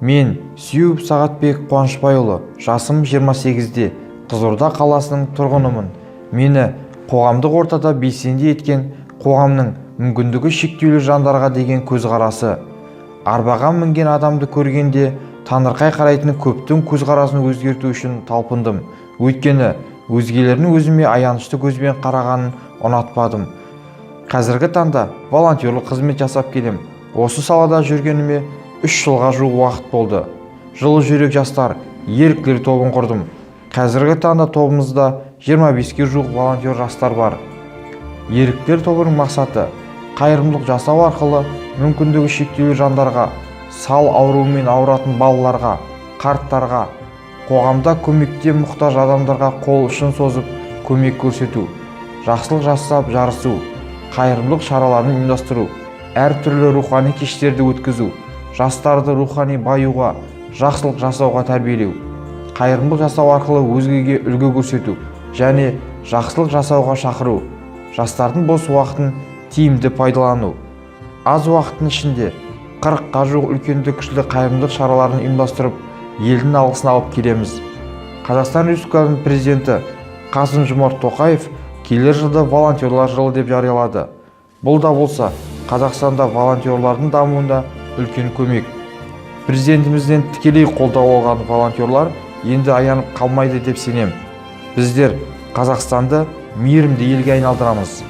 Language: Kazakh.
Мен, Сүйеуов Сағатбек Қуанышбайұлы, жасым 28-де, Қызылорда қаласының тұрғынымын. Мені қоғамдық ортада белсенді еткен қоғамның мүмкіндігі шектеулі жандарға деген көзқарасы. Арбаға мінген адамды көргенде таңырқай қарайтын көптің көзқарасын өзгерту үшін талпындым. Өйткені өзгелердің өзіме аянышты көзбен қарағанын ұнатпадым. Қазіргі таңда волонтерлік қызмет жасап келем. Осы салада жүргеніме 3 жылға жуық уақыт болды. «Жылы жүрек жастар» еріктілер тобын құрдым. Қазіргі таңда тобымызда 25-ке жуық волонтер жастар бар. Еріктілер тобының мақсаты – қайырымдылық жасау арқылы мүмкіндігі шектеулі жандарға, сал ауруымен ауыратын балаларға, қарттарға, қоғамда көмекке мұқтаж адамдарға қол ұшын созып, көмек көрсету, жақсылық жасап жарысу, қайырымдылық шараларын ұйымдастыру, әртүрлі рухани кештерді өткізу, жастарды рухани баюға, жақсылық жасауға тәрбиелеу, қайырымдылық жасау арқылы өзгеге үлгі көрсету және жақсылық жасауға шақыру, жастардың бос уақытын тиімді пайдалану. Аз уақыттың ішінде 40-қа жуық үлкенді кішілі қайырымдылық шараларын ұйымдастырып, елдің алғысын алып келеміз. Қазақстан Республикасының Президенті Қасым Жомарт Тоқаев келер жылды Волонтерлар жылы деп жариялады. Бұл да болса Қазақстанда волонтерлардың дамуына үлкен көмек. Президентімізден тікелей қолдау алған волонтерлар енді аянып қалмайды деп сенем. Біздер Қазақстанды мейірімді елге айналдырамыз.